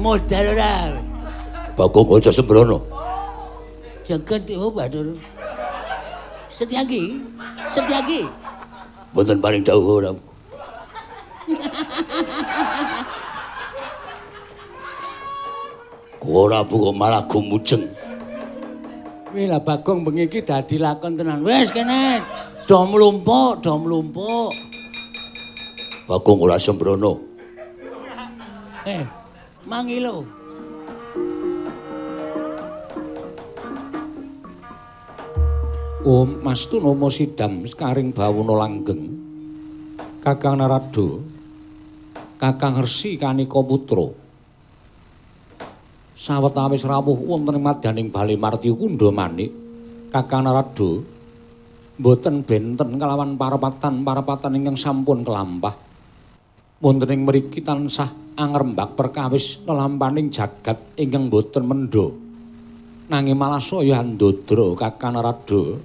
Modal ora. Bagong aja sembrono. Jagat dewa Bathara. Setyaki, Setyaki. Mboten paring dawuh ora. Ora buka malah gumujeng. Wih lah Bagong bengi iki dadi lakon tenan. Wis kene do mlumpuk, do mlumpuk. Bagong ora sembrono. Mangilo. Om Mastunomo sidam sekaring bawana langgeng. Kakang Narada, Kakang Resi Kanika Putra. Sawetawis rawuh wonten ing madyaning bale Martya Kundha Manik, Kakang Narada mboten benten kalawan parapatan-parapatan ingkang sampun kelampah. Wonten ing mriki tansah angrembak perkawis lelampaning jagat ingkang mboten mendha. Nanging malah saya andodra Kakang Narada.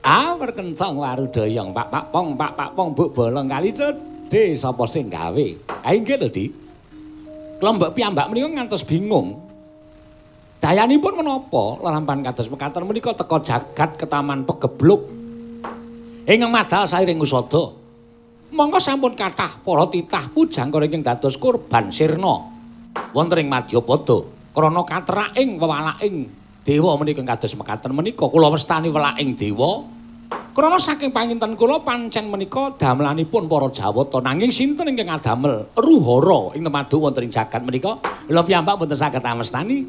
Ah, perkencang warudayang pak pak pong pak pak pong buk bolong kali cedhe sapa sing gawe. Ha inggih lho, Dik. Klombok piyambak menika ngantos bingung. Dayanipun menapa lelampahan kados mekaten menika teka jagat ketaman pegebluk ingkang madal sairing usada. Monggo sampun kathah para titah pujangkara ingkang dados korban sirna wonten ing Madyapada krana katraking wewalaking dewa menika kados mekaten menika kula wastani welaking dewa krana saking panginten kula pancen menika damelanipun para Jawata nanging sinten ingkang ngadamel ruhara ing temadu wonten ing jagat menika kula piyambak mboten saged amestani.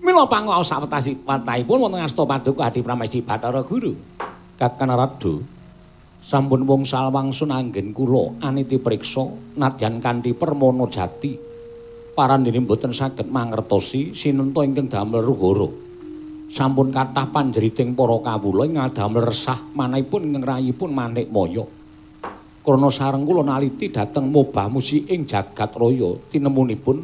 Mila pangaos sawetahipun wonten asta paduka Adi Pramesti Bathara Guru. Kakang Narada sampun wngsal wangsun anggen kula aniti priksa nadyan kanthi permana jati parandene mboten saged mangertosi sinenta ingkang damel ruhara. Sampun kathah panjeriting para kawula ing ngadamel resah manahipun ingkang rayipun Manikmaya. Krana sareng kula naliti dhateng mobah musi ing jagat raya tinemunipun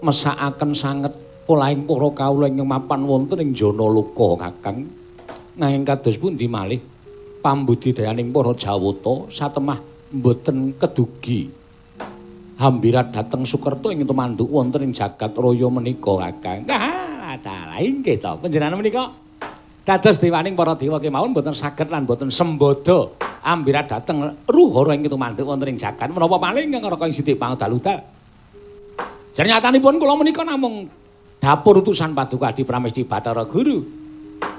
mesakaken sanget polahing para kawula ingkang mapan wonten ing jana loka Kakang. Nanging kados pundi malih pambudidayaning para Jawata satemah mboten kedugi hambirat dhateng Sukerta ing tumanduk wonten ing jagat raya menika Kakang. Dalah inggih to panjenengan menika dados dewaning para dewa kemawon mboten saged lan mboten sembada ambirat dhateng ruhara ing tumanduk wonten ing jagat menapa paling ingkang raka ing sithik pangdaludal. Jernyatanipun kula menika namung dapur utusan Paduka Adi Pramesti Bathara Guru.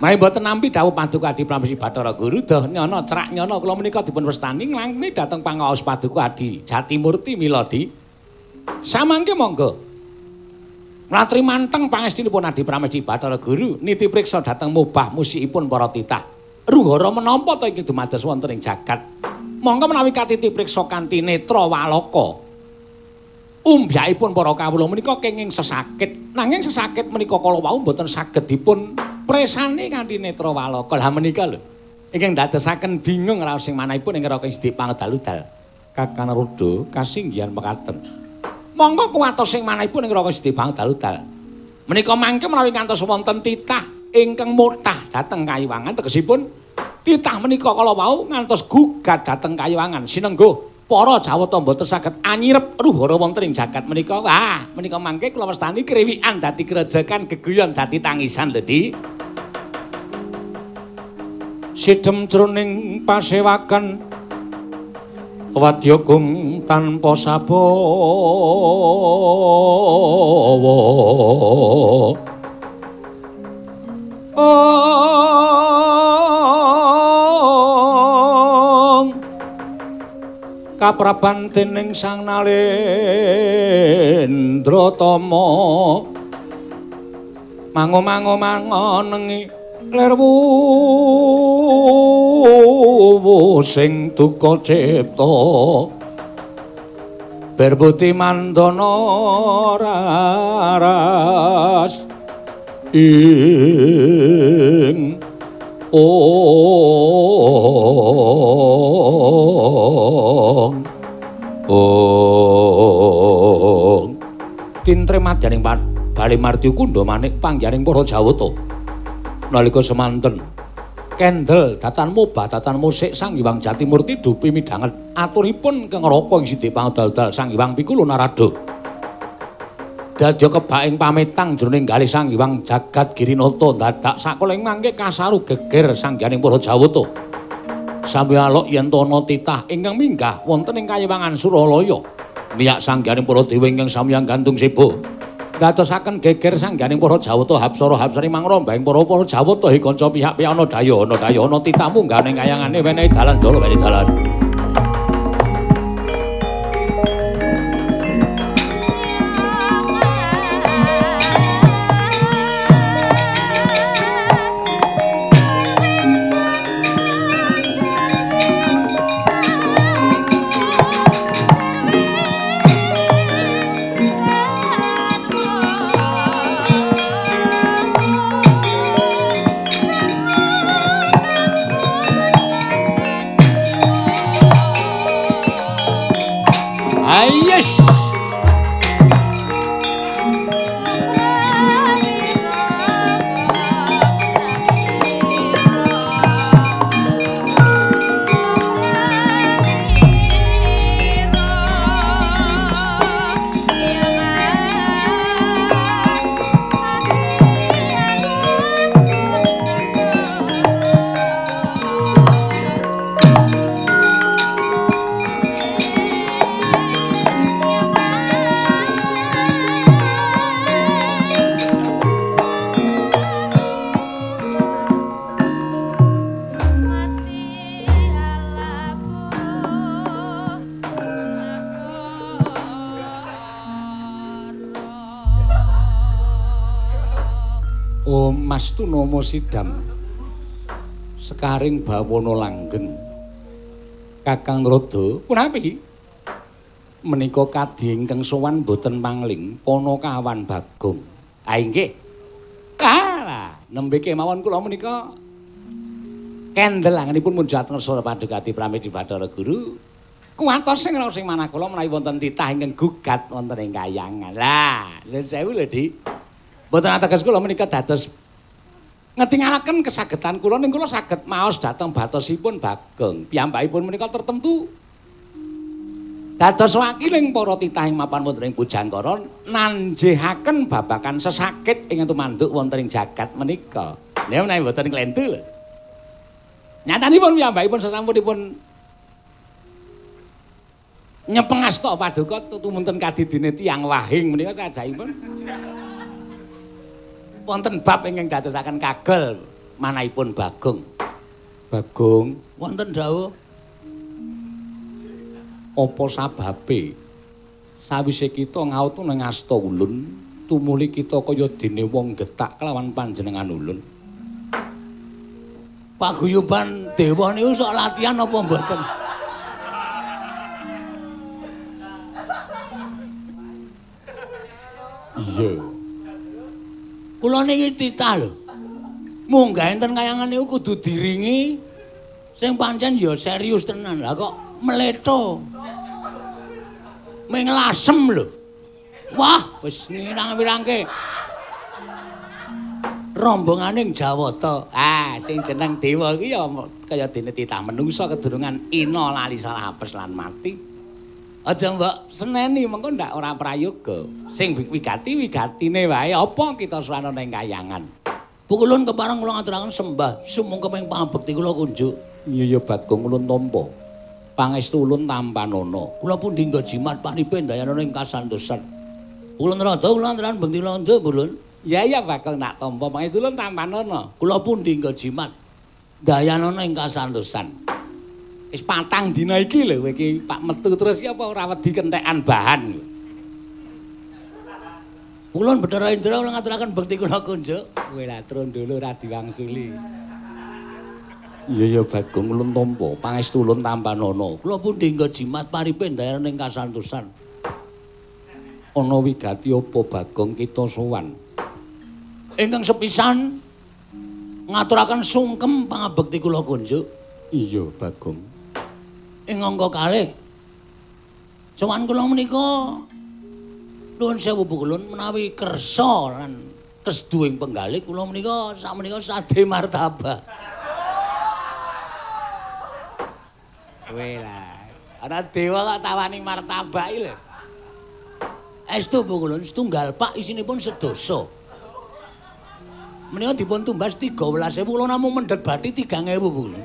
Menawi mboten nampi dawuh Paduka Adi Pramesti Bathara Guru doh nyana cerak nyana kula menika dipun wastani nglangkuni dhateng pangaos Paduka Adi Jatimurti Miladi. Samangke monggo mlatri manteng pangestinipun Adi Pramesti Bathara Guru niti priksa dhateng mobah musikipun para titah. Ruhara menapa ta iki dumados wonten ing jagat? Monggo menawi katiti priksa kanthi netra walaka. Umbyakipun para kawula menika kenging sesakit. Nanging sesakit menika kala wau mboten saged dipun presani kanthi netra walaka. Lah menika lho ingkang dadosaken bingung raos sing manahipun ing raka sithik pangdaludal. Kakang Narada kasinggihan mekaten. Monggo kuwatos sing manahipun ing raka sithik pangdaludal. Menika mangke menawi ngantos wonten titah ingkang motah dhateng kayiwangan tegesipun titah menika kala wau ngantos gugat dhateng kayiwangan sinengguh para Jawata mboten saged anyirep ruhara wonten ing jagat menika. Wah, menika mangke kula wastani kriwikan dadi krejekan, geguyon dadi tangisan lho, Dik. Sidem jroning pasewakan wadya gung tanpa sabawa. Kapraban dening Sang Nalendra Tama mango-mango mangonengi lir wuwu sing duka cipta berbuti mandana raras ing ong ong tintre madyaning bale Martya Kundha Manik panggihaning para Jawata nalika semanten Kendel datan mobah datan musik Sang Hyang Jatimurti dupi midhanget aturipun kengraka ing sithik pangdal-dal Sang Hyang Pikulu Narada. Dadya kebak ing pametang jroning galih Sang Hyang Jagat Girinata dadak sakoling mangke kasaru geger sangganing para Jawata. Samya alok yen to ana titah ingkang minggah wonten ing kayiwangan Suralaya. Miyak sangganing para dewa ingkang samya gantung seba. Dadosaken geger sangganing para Jawata hapsara hapsari mangrombaing para Jawata he kanca pihak-pihak ana daya ana daya ana titah munggah ning kayangane wenehi dalan dala wenehi dalan. Mas Tunomo Sidam sekaring bawana langgeng Kakang Rada punapi menika kadhi ingkang sowan boten pangling Panakawan Bagong. Ah inggih. Alah nembe kemawon kula menika kendel angenipun munjat ngersa padhekati pramedi Bathara Guru kuwatos sing raos sing manah kula menawi wonten titah ingkang gugat wonten ing kayangan. Lah nuwun sewu lho Dik. Mboten ateges kula menika dados ngetingalaken kesagetan kula ning kula saged maos dhateng batosipun Bagong. Piyambakipun menika tertentu dados wakiling para titah ing mapan wonten ing Pujangkara nanjehaken babagan sesakit ingkang tumanduk wonten ing jagat menika. Nek menawi mboten klentu lho. Nyatanipun piyambakipun sasampunipun nyepengasta paduka tumunten kadidine tiyang wahing menika sajaipun wonten bab ingkang dadosaken kagel manahipun Bagong. Bagong wonten dawuh. Apa sababe sawise kita ngaut nang asta ulun tumuli kita kaya dene wong getak kelawan panjenengan ulun. Paguyuban dewa niku sok latihan apa mboten? Iya. Kula niki titah lho. Munggah enten kayangan niku kudu diringi sing pancen ya serius tenan. Lah kok mletho. Ming lasem lho. Wah, wis ngirang-wirangke. Rombonganing Jawata. Ah, sing jeneng dewa iki ya kaya dene titah menungsa kedurungan ina lali salah apes lan mati. Aja mbok seneni mengko ndak ora prayoga. Sing wigati wigatine wae apa kita suwana ning kayangan. Pukulun kepareng kula ngaturaken sembah sumungkem ing pangabekti kula kunjuk. Iya ya Bagong ulun tampa. Pangestu ulun tampanana. Kula pundi nggo jimat paripe ndayana ing kasantosan. Ulun rada kula ngaturaken bekti londo ulun. Ya ya Bagong tak tampa pangestu ulun tampanana. Kula pundi nggo jimat ndayanana ing kasantosan. Wis patang dina iki lho kowe iki Pak metu terus iki apa ora wedi kentekan bahan. Ulun Bathara Indra kula ngaturaken bekti kula kunjuk. Kowe lah trondolo ora diwangsuli. Iya ya Bagong ulun tampa pangestu ulun tampanana. Kula pundi nggo jimat paripe ndayana ing kasantosan. Ana wigati apa Bagong kita sowan? Ingkang sepisan ngaturaken sungkem pangabekti kula kunjuk. Iya Bagong. Ing angka kalih sowan kula menika nuwun sewu pukulun menawi kersa lan kesduing penggalih kula menika sakmenika sade martabak. Kowe lah. Ana dewa kok tawani martabak iki lho. Estu pukulun setunggal pak isinipun sedasa. Menika dipun tumbas 13.000 kula namung mendhet bathi 3.000 pukulun.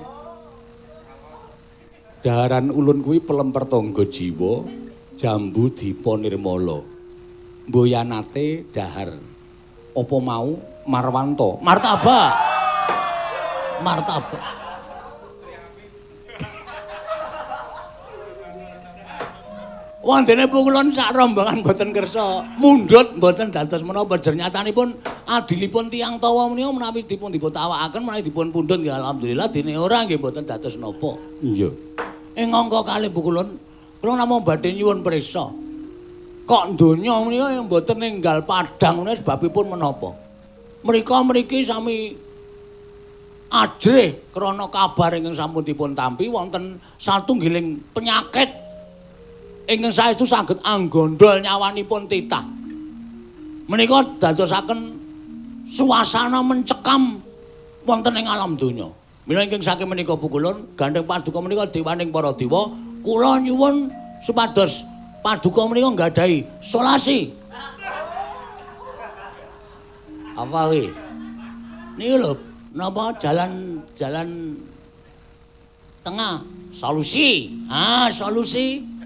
Daharan ulun kuwi pelemper tangga jiwa, jambu dipa nirmala. Mboyanate dahar. Apa mau Marwanto? Martabak. Martabak. Wondene pukulun sak rombongan mboten kersa mundhut mboten dados menapa jernyatanipun adilipun tiyang tawa menika menawi dipun diputawakaken menawi dipun pundhut nggih alhamdulillah dene ora nggih mboten dados napa. Iya. Ing angka kalih pukulun kula namung badhe nyuwun prisa. Kok donya menika mboten ninggal padhang menika sebabipun menapa? Mrika mriki sami ajrih krana kabar ingkang sampun dipun tampi wonten satunggiling penyakit ingkang saestu saged anggondol nyawanipun titah. Menika dadosaken suasana mencekam wonten ing alam donya. Mila ingkang saking menika pukulun gandheng paduka menika dewaning para dewa, kula nyuwun supados paduka menika nggadahi solasi. Apa kuwi? Niku lho, napa jalan-jalan tengah solusi. Ah, solusi.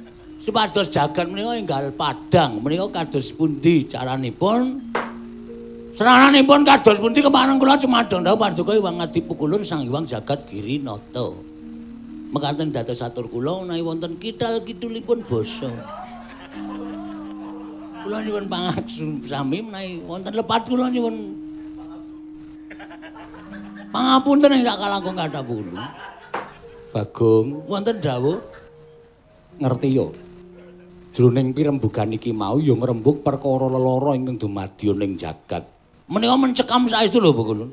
Supados jagat menika enggal padhang menika kados pundi caranipun serananipun kados pundi kepareng kula cumadong dawuh paduka Hyang Adi Pukulun Sang Hyang Jagat Girinata mekaten dados atur kula menawi wonten kidal kidulipun basa kula nyuwun pangaksami menawi wonten lepat kula nyuwun pangapunten ing sak kalangkung kathah pukulun. Bagong wonten dawuh ngerti yo. Jroning pirembugan iki mau ya ngrembug perkara lelara ingkang dumadya ning jagat. Menika mencekam saestu lho Pukulun.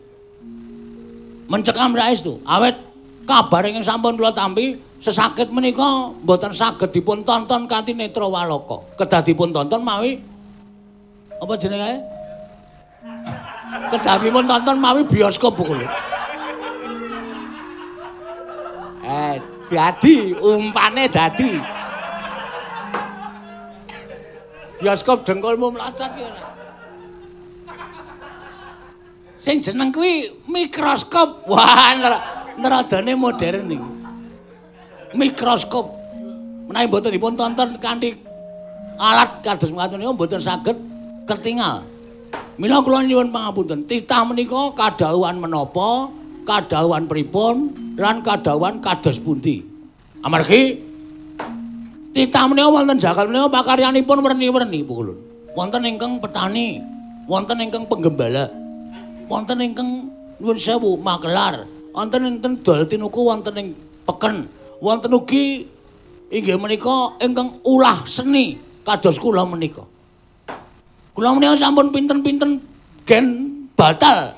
Mencekam saestu. Awit kabar ingkang sampun kula tampi sesakit menika mboten saged dipun tonton kanthi netra walaka. Kedah dipun tonton mawi apa jenenge? Kedah dipun tonton mawi bioskop Pukulun. Dadi umpane dadi. Bioskop dengkulmu mlacet ki ora. Sing jeneng kuwi mikroskop. Wah, neradane modern iki. Mikroskop. Menawi mboten dipun tonton kanthi alat kados mekaten niku mboten saged ketingal. Mila kula nyuwun pangapunten, titah menika kadhawuhan menapa, kadhawuhan pripun, lan kadhawuhan kados pundi. Amargi titah menika wonten jagat menika pakaryanipun werni-werni pukulun. Wonten ingkang petani, wonten ingkang penggembala, wonten ingkang nuwun sewu makelar, wonten enten dol tinuku wonten ing peken, wonten ugi inggih menika ingkang ulah seni kados kula menika. Kula menika sampun pinten-pinten gen batal.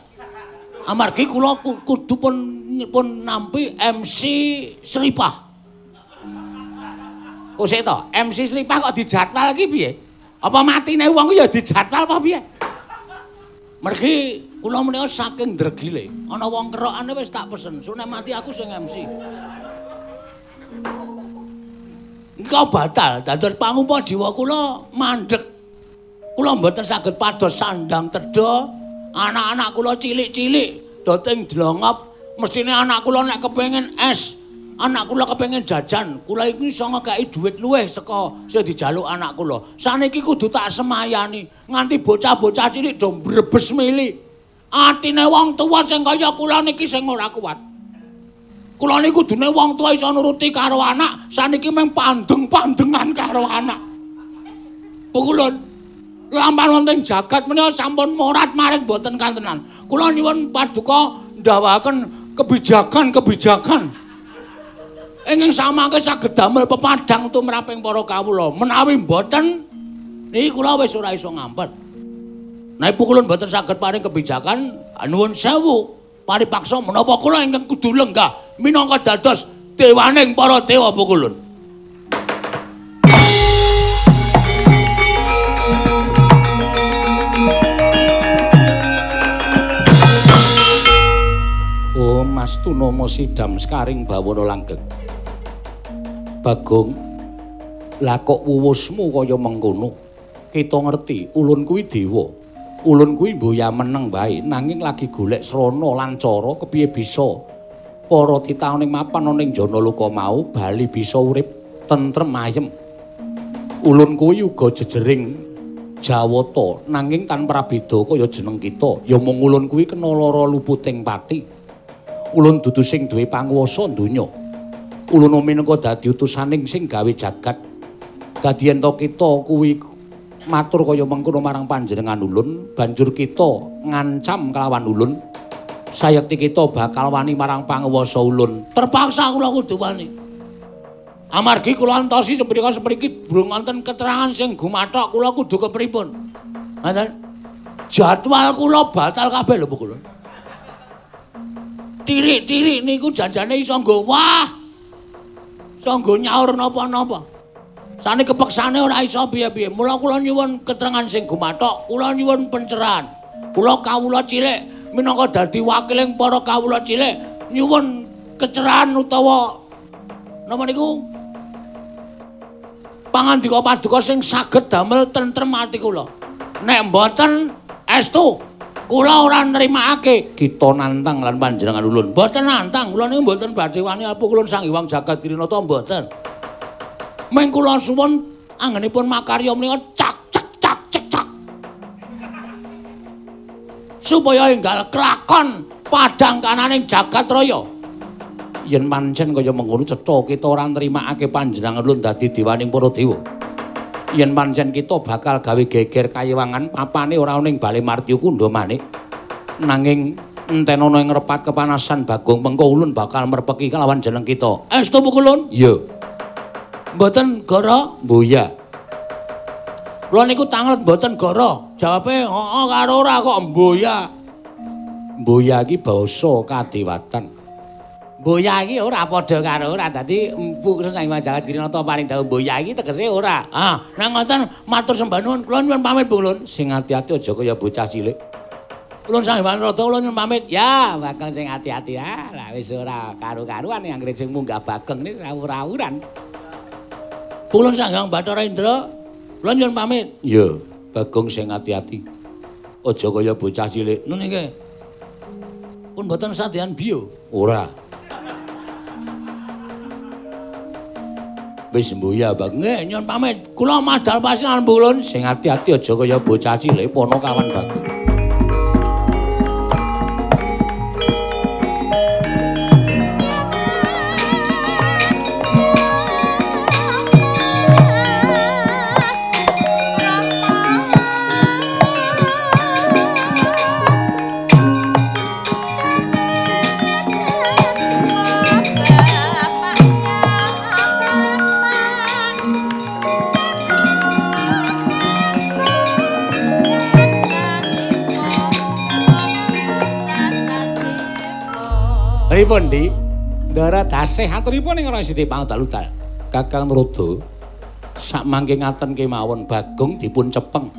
Amargi kula kudu pun nampi MC Sripah. Kok sik to, MC Sripah kok dijadwal iki piye? Apa matine wong ya dijadwal apa piye? Mergi kula menika saking dregile, ana wong kerokane wis tak pesen, sune mati aku sing MC. Engko batal, dados pangupa jiwa kula mandheg. Kula mboten saged pados sandang tedha, anak-anak kula cilik-cilik doting dlongop, mestine anak kula nek kepengin es, anak kula kepengin jajan, kula iki iso ngekeki dhuwit luwih saka sing dijaluk anak kula. Saniki kudu tak semayani, nganti bocah-bocah cilik do mbrebes mili. Atine wong tuwa sing kaya kula niki sing ora kuat. Kula niku kudune wong tuwa iso nuruti karo anak, saniki mung pandeng-pandengan karo anak. Pukulun lampan wonten jagat menika sampun morat-marit mboten kantenan. Kula nyuwun paduka ndhawuhaken kebijakan-kebijakan ingkang samangke saged damel pepadhang tumraping para kawula. Menawi mboten niki kula wis ora iso ngampet. Nek pukulun mboten saged paring kebijakan, nuwun sewu paripaksa menapa kula ingkang kudu lenggah minangka dados dewaning para dewa pukulun. Oh Mas Tunama sidam sekaring bawana langgeng. Bagong, lah kok wuwusmu kaya mengkono? Kita ngerti ulun kuwi dewa. Ulun kuwi mboya meneng wae nanging lagi golek srana lan cara kepiye bisa para titah ning mapan ana ning Janaloka mau bali bisa urip tentrem ayem. Ulun kuwi uga jejering Jawata nanging tanpa prabeda kaya jeneng kita, ya mung ulun kuwi kena lara luputing pati. Ulun dudu sing duwe panguwasa donya. Ulun minangka dadi utusaning sing gawe jagat. Dadi yen to kita kuwi matur kaya mengkono marang panjenengan ulun, banjur kita ngancam kelawan ulun, sayekti kita bakal wani marang panguwasa ulun. Terpaksa kula kudu wani. Amargi kula antosi seprika sepriki durung wonten keterangan sing gumathok, kula kudu kepripun. Ngoten. Jadwal kula batal kabeh lho kula. Tirik-tirik niku janjane iso nggo wah. Iso nggo nyaur napa-napa. Sane kepeksane ora iso piye-piye. Mula kula nyuwun keterangan sing gumathok, kula nyuwun pencerahan. Kula kawula cilik minangka dadi wakiling para kawula cilik nyuwun kecerahan utawa napa niku? Pangandika paduka sing saged damel tentrem ati kula. Nek mboten estu, kula ora nrimakake. Kita nantang lan panjenengan ulun. Mboten nantang, kula niku mboten badhe wani apa kula Sang Hyang Jagat Kirinata mboten. Ming kula suwun anggenipun makarya menika cak cek cak cek cak. Supaya enggal kelakon padhang kananing jagat raya. Yen pancen kaya mengkono cetha kita ora nrimakake panjenengan ulun dadi dewaning para dewa. Yen pancen kita bakal gawe geger kayewangan papane ora ana ing Bale Martya Kundha manik. Nanging enten ana ing repat kepanasan Bagong mengko ulun bakal merpeki kelawan jeneng kita. Estu ulun? Iya. Mboten goro? Mboya. Kula niku tanglet mboten goro. Jawabe heeh karo ora kok mboya. Mboya iki basa kadewatan. Mboya iki ora padha karo ora. Dadi empu Sang Hyang Jagat Kirinata paring dawuh mboya iki tegese ora. Ah, nek ngoten matur sembah nuwun, kula nyuwun pamit Bu Ulun. Sing ati-ati aja kaya bocah cilik. Ulun Sang Hyang Rada kula nyuwun pamit. Ya, Bagong sing ati-ati ah. Lah wis ora karu-karuan anggere sing munggah Bagong niki rawur-rawuran. Ulun Sang Hyang Bathara Indra, kula nyuwun pamit. Iya, Bagong sing ati-ati. Aja kaya bocah cilik. Nun nggih. Pun mboten sadean biyo. Ora. Wis mboya, Bang. Nggih, nyuwun pamit. Kula madal pasinan Bu Ulun. Sing ati-ati aja kaya bocah cilik ponokawan Bagong. Pripun, Dik? Ndara dasih aturipun ing ora sithik pangdal-udal. Kakang Narada, sakmangke ngaten kemawon Bagong dipun cepeng.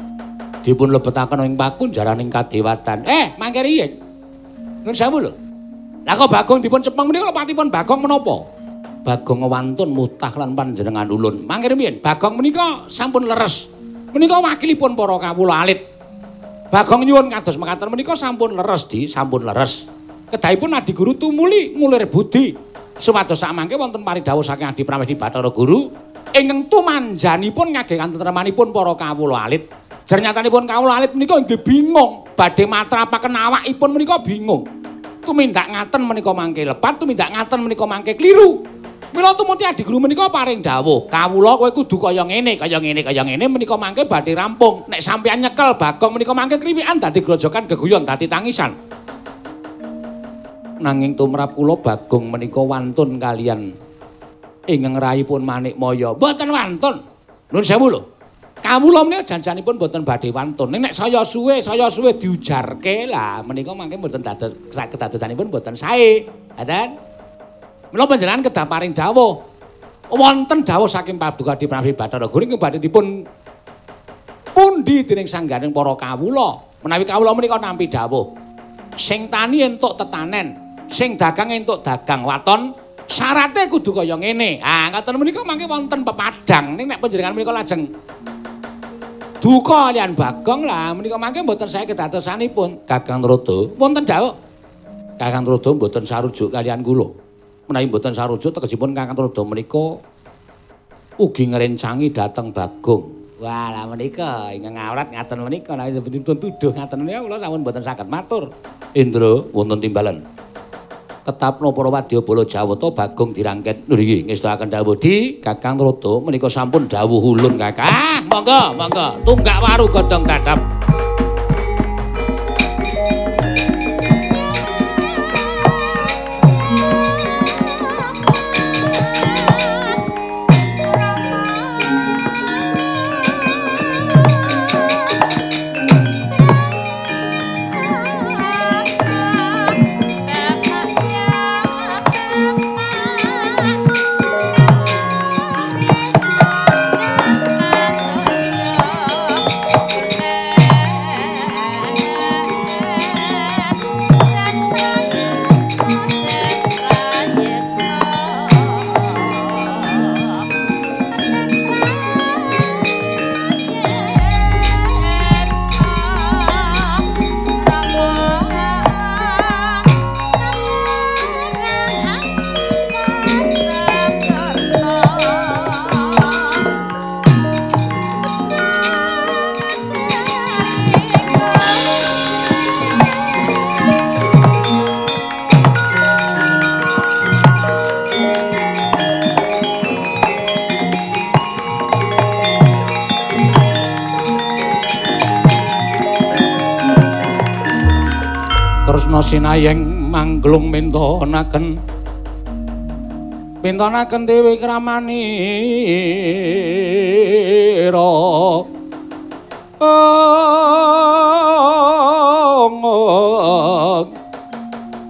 Dipun lebetaken ing pakunjaraning kadewatan. Mangke riyin. Nuwun sewu lho. Lah kok Bagong dipun cepeng menika lepatipun Bagong menapa? Bagong wantun mutah lan panjenengan ulun. Mangke riyin, Bagong menika sampun leres. Menika wakilipun para kawula alit. Bagong nyuwun kados mekaten menika sampun leres, Di, sampun leres. Kedahipun Adi Guru tumuli ngulir budi supados samangke wonten paridhawuh saking Adi Pramesti Bathara Guru ingkang tumanjanipun ngagem katentremanipun para kawula alit. Jernyatanipun kawula alit menika nggih bingung, badhe matrapaken awakipun menika bingung. Tumindak ngaten menika mangke lepat, tumindak ngaten menika mangke kliru. Mila tumuti Adi Guru menika paring dawuh, kawula kowe kudu kaya ngene, kaya ngene, kaya ngene menika mangke badhe rampung. Nek sampeyan nyekel Bagong menika mangke kriwikan dadi grojokan geguyon dadi tangisan. Nanging tumrap kula Bagong menika wantun kalian ingkang rahipun Manikmaya. Mboten wantun. Nuwun sewu lho. Kawula menika janjanipun mboten badhe wantun. Ning nek saya suwe diujarke lah menika mangke mboten dados kedadosanipun mboten sae. Ngaten. Mila panjenengan kedah paring dawuh. Wonten dawuh saking Paduka Adi Prawi Bathara Guru ingkang badhe dipun pundi dening sangganing para kawula. Menawi kawula menika nampi dawuh. Sing tani entuk tetanen, sing dagang entuk dagang waton, Syarate kudu kaya ngene. Ah, ngaten menika mangke wonten pepadang. Ning nek panjenengan menika lajeng duka kaliyan Bagong lah menika mangke mboten sae kedadosanipun. Kakang Trada, wonten dawuh. Kakang Trada mboten sarujuk kaliyan kula. Menawi mboten sarujuk tegesipun Kakang Trada menika ugi ngrencangi dhateng Bagong. Wah, lah menika ingkang awrat ngaten menika nek dipun tuduh ngaten menika kula sampun mboten saged matur. Indra, wonten timbalan. Ketapno para wadyabala Jawata Bagong dirangket. Nggih, ngestakaken dawuh di Kakang Trada menika sampun dawuh ulun Kakang. Ah, monggo, monggo. Tunggak waru godhong dadap. Sinayeng mangglung mintonaken mintonaken dewi kramanira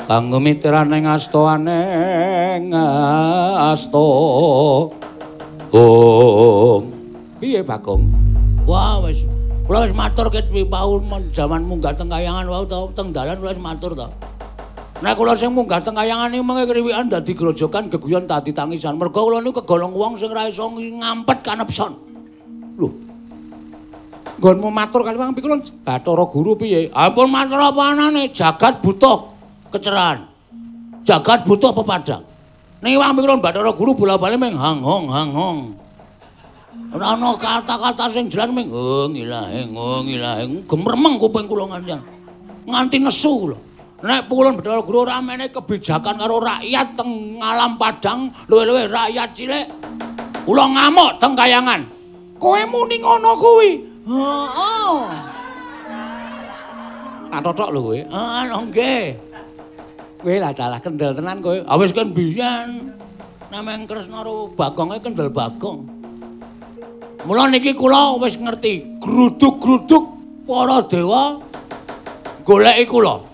kanggo mitraning asta aneng asta. Ong piye Bagong? Wah wis kula wis matur ket wau jaman munggah teng kayangan wau to teng dalan kula wis matur to. Nek kula sing munggah teng kayangan iki mengke kriwikan dadi grojogan geguyon dadi tangisan. Mergo kula niku kegolong wong sing ora iso ngampet kanepson. Lho. Nggonmu matur kali wong kula Bathara Guru piye? Ampun matur apa anane, jagat butuh kecerahan. Jagat butuh pepadang. Ning wong kula Bathara Guru bola-bali ming hang hong hang hong. Ora ana kata-kata sing jelas ming ngilaheng ngilaheng gemremeng kuping kula nganti nganti nesu kula. Nek kula Bathara Guru ora menehi kebijakan karo rakyat teng alam padang, luwih-luwih rakyat cilik, kula ngamuk teng kayangan. Kowe muni ngono kuwi? Heeh. Tak totok lho kowe. Heeh, nggih. Kowe lah dalah kendel tenan kowe. Ah wis kan biyen nameng Kresna karo Bagonge kendel Bagong. Mula niki kula wis ngerti gruduk-gruduk para dewa goleki kula.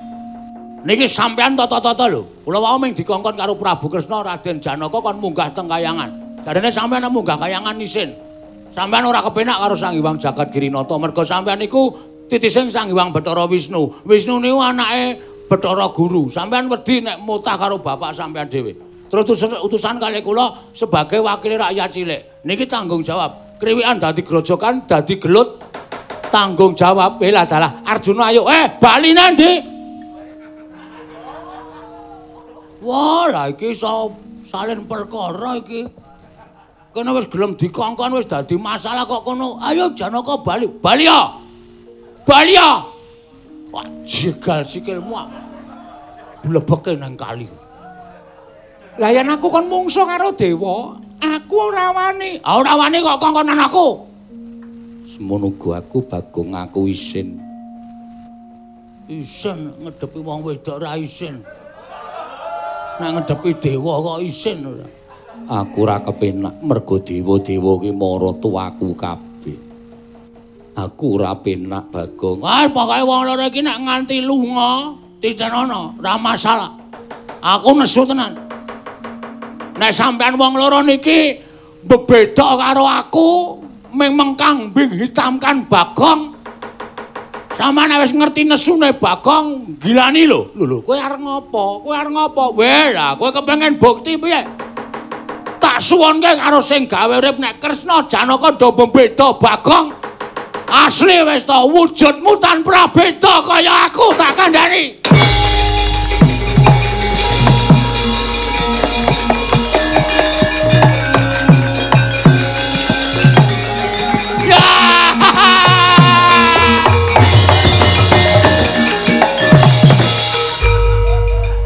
Niki sampean tata-tata lho. Kula wau ming dikongkon karo Prabu Kresna Raden Janaka kon munggah teng kayangan. Jarene sampean munggah kayangan isin. Sampean ora kepenak karo Sang Hyang Jagat Girinata merga sampean niku titising Sang Hyang Bathara Wisnu. Wisnu niku anake Bathara Guru. Sampean wedi nek mutah karo bapak sampean dhewe. Terus utusan kalih kula sebagai wakil rakyat cilik. Niki tanggung jawab. Kriwikan dadi grojokan, dadi gelut, tanggung jawab. Lah dalah Arjuna ayo, bali nandi. Wah, lah iki iso salin perkara iki. Kene wis gelem dikongkon wis dadi masalah kok kono. Ayo Janaka bali. Bali ya. Bali ya. Wah, jegal sikilmu. Blebeke nang kali. Lah yen aku kon mungsuh karo dewa, aku ora wani. Ah ora wani kok kongkonan aku. Semono uga aku Bagong aku isin. Isin ngedepi wong wedok ora isin. Nek ngedepi dewa kok isin ora. Aku ora kepenak mergo dewa-dewa ki mara tuaku kabeh. Aku ora penak Bagong. Ah pokoke wong loro iki nek nganti lunga titenono ora masalah. Aku nesu tenan. Nek sampean wong loro niki bebeda karo aku, ming mengkambing hitamkan Bagong. Sampeyan wis ngerti nesune Bagong gilani lho. Lho lho, kowe arep ngopo? Kowe arep ngopo? Weh, lah kowe kepengin bukti piye? Tak suwunke karo sing gawe urip nek Kresna Janaka do beda Bagong. Asli wis to wujudmu tanpa beda kaya aku tak kandhani.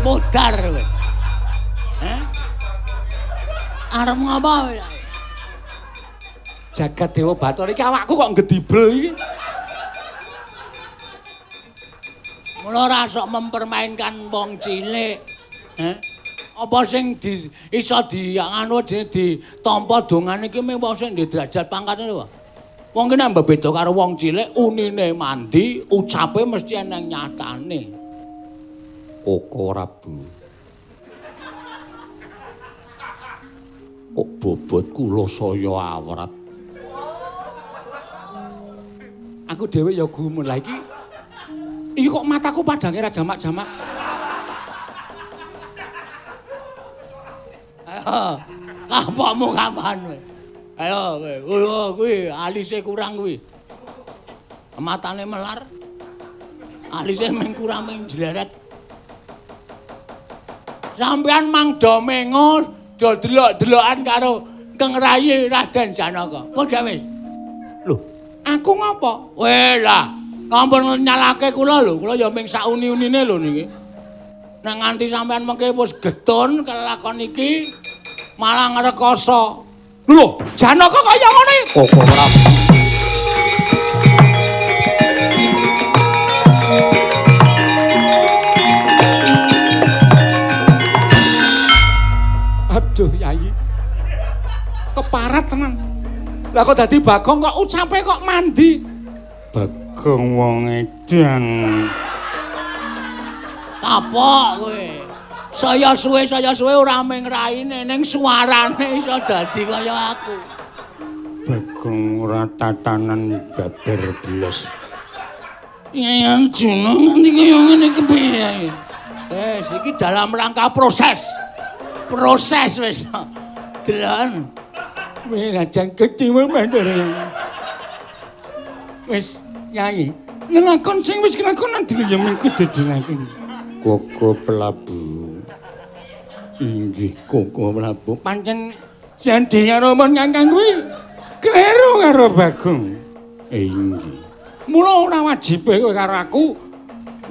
Mudar kowe. Heh? Arep ngopo kowe? Jagat Dewa Bathara iki awakku kok ngedibel iki. Mula ora sok mempermainkan wong cilik. Heh? Apa sing di, iso di anu ditampa dongane iki mung wong sing ndek derajat pangkate lho. Wong ki nek beda karo wong cilik, unine mandi, ucape mesti eneng nyatane. Koko Prabu. Kok bobot kula saya awrat. Aku dhewe ya gumun lah iki. Iki kok mataku padange ra jamak-jamak. Ayo, kapokmu kapan kowe? Ayo kowe, kuwi alise kurang kuwi. Matane melar. Alise mung kurang mung jleret. Sampeyan mang do mengo do delok-delokan karo Keng Rayi Raden Janaka. Kok gak wis? Lho, aku ngopo? Weh lah, ampun nyalake kula lho, kula ya mung sauni-unine lho niki. Nek nganti sampeyan mengke wis getun kelakon iki malah ngrekoso. Lho, Janaka kaya ngene. Koko Prabu. Aduh, Yayi. Keparat tenan. Lah kok dadi Bagong kok ucape kok mandi. Bagong wong edan. Kapok kowe. Saya suwe ora mung raine ning suarane iso dadi kaya aku. Bagong ora tatanan babar blas. Yai Arjuna nganti kaya ngene iki piye? Wis iki dalam rangka proses. Proses wis. Delon. Wis lajeng ketiwa mandor. Wis Yai, lelakon sing wis kelakon nanti ya mung kudu dilakoni. Koko Prabu. Inggih Koko Prabu. Pancen jandi karo mon kakang kuwi kleru karo Bagong. Inggih. Mula ora wajibe kowe karo aku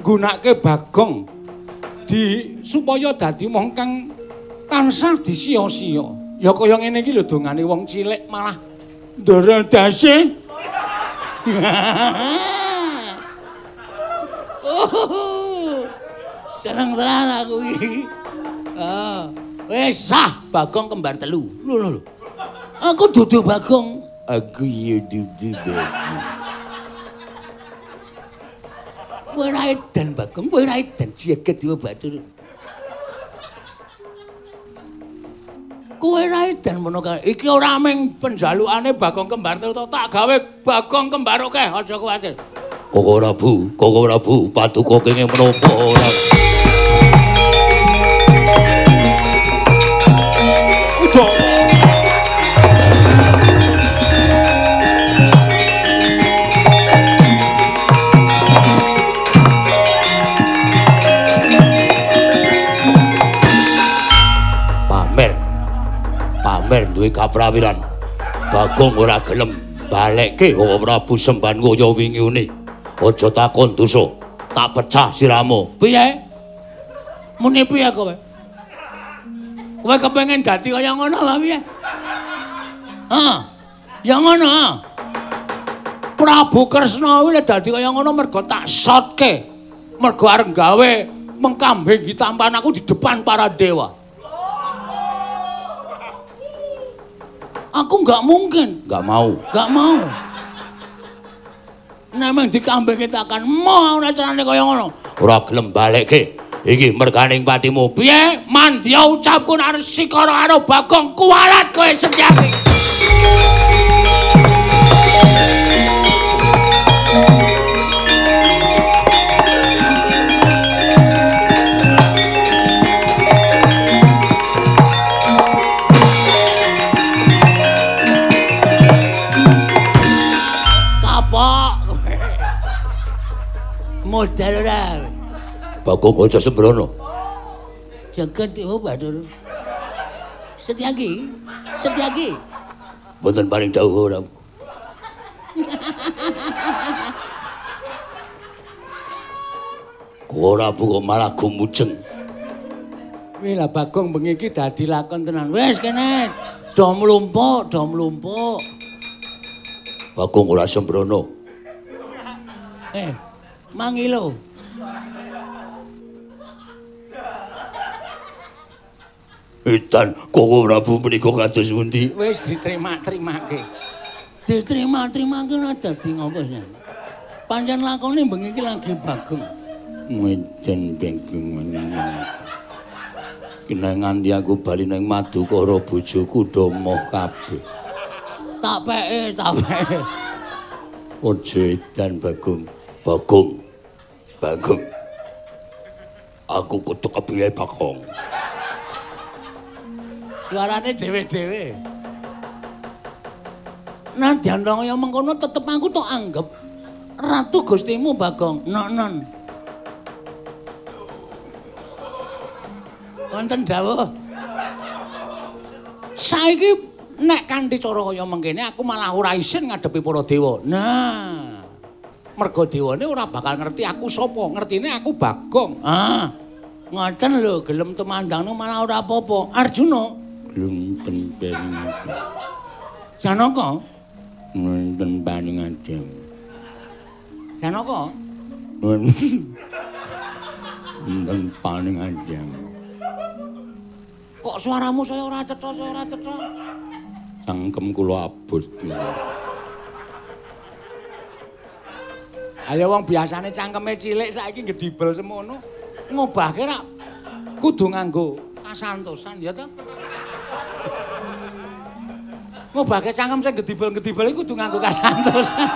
nggunakake Bagong di supaya dadi wong kang tansah disia-sia. Ya kaya ngene iki lho dongane wong cilik malah ndara dase. Oh, seneng tenan aku iki. Wis sah Bagong kembar telu. Lho lho lho. Aku dudu Bagong. Aku ya dudu Bagong. Kowe ora edan Bagong, kowe ora edan jagat Dewa Bathara. Kowe ora edan mono kae. Iki ora mung penjalukane Bagong kembar telu to, tak gawe Bagong kembar akeh, aja kuwatir. Koko Prabu, Koko Prabu, paduka kenging menapa ora? Ujo. Pamer. Pamer duwe kaprawiran. Bagong ora gelem balekke Koko Prabu semban kaya wingi uni. Aja takon dosa, tak pecah siramu. Piye? Muni piye kowe? Kowe kepengin dadi kaya ngono apa piye? Hah? Ya ngono. Prabu Kresna kuwi dadi kaya ngono mergo tak sotke. Mergo arep gawe mengkambing hitampan aku di depan para dewa. Aku nggak mungkin. Nggak mau. Nggak mau. Nameng dikambing takkan mau ora carane kaya ngono. Ora gelem balekke. Iki merganing patimu. Piye? Mandya ucapku nek sikara karo Bagong kuwalat kowe Setyaki. Modal ora. Bagong aja sembrono. Jagat dewa Bathara. Setyaki, Setyaki. Mboten paring dawuh ora. Ora bu kok malah gumujeng. Wih lah Bagong bengi iki dadi lakon tenan. Wis kene do mlumpuk, do mlumpuk. Bagong ora sembrono. Mangilo. Edan Koko Prabu menika kados pundi? Wis diterima-terimake. Diterima-terimake ora dadi ngopo sih. Pancen lakone bengi iki lagi Bagong. Edan Bagong menika. Kena nganti aku bali nang Madukara bojoku do moh kabeh. Tak peke, tak peke. Aja edan Bagong. Bagong. Bagong. Aku kudu kepiye Bagong? Suarane dhewe-dhewe. Nadyan kaya mengkono tetep aku tok anggep ratu Gustimu Bagong. Non-non. Wonten dawuh. Saiki nek kanthi cara kaya mengkene aku malah ora isin ngadepi para dewa. Nah, merga dewane ora bakal ngerti aku sapa, ngertine aku Bagong. Ah, ngoten lho, gelem tumandangno malah ora apa-apa. Arjuna gelem penting. Janaka wonten paningadem. Janaka wonten paningadem. Kok suaramu saya ora cetha, saya ora cetha. Cangkem kula abot. Ayo wong biasane cangkeme cilik saiki gedibel semono. Ngobahke rak kudu nganggo kasantosan ya ta? Ngobahke cangkem sing gedibel-gedibel iku kudu nganggo kasantosan.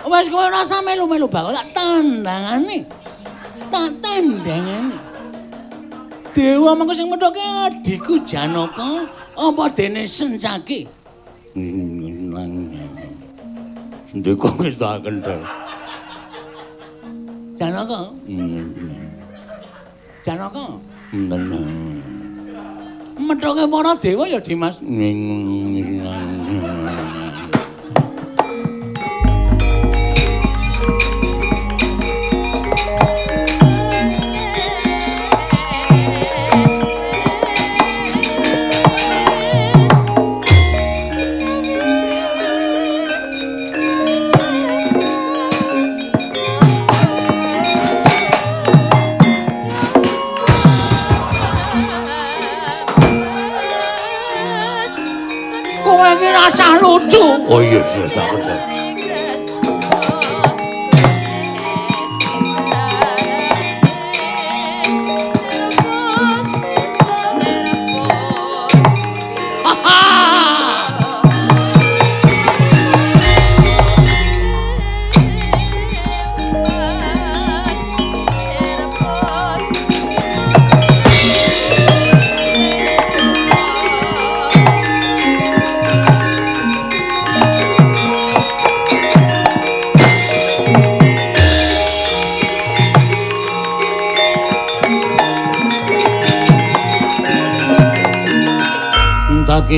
Wes kowe ora usah melu-melu bakal tak tandangane. Tak tandangane. Dewa mengko sing methoke adhiku Janaka apa dene Sencaki? Sendika wis tak kendhel. Janaka. Janaka. Methoke para dewa ya Dimas. Lucu. Oh iya, iya, tak.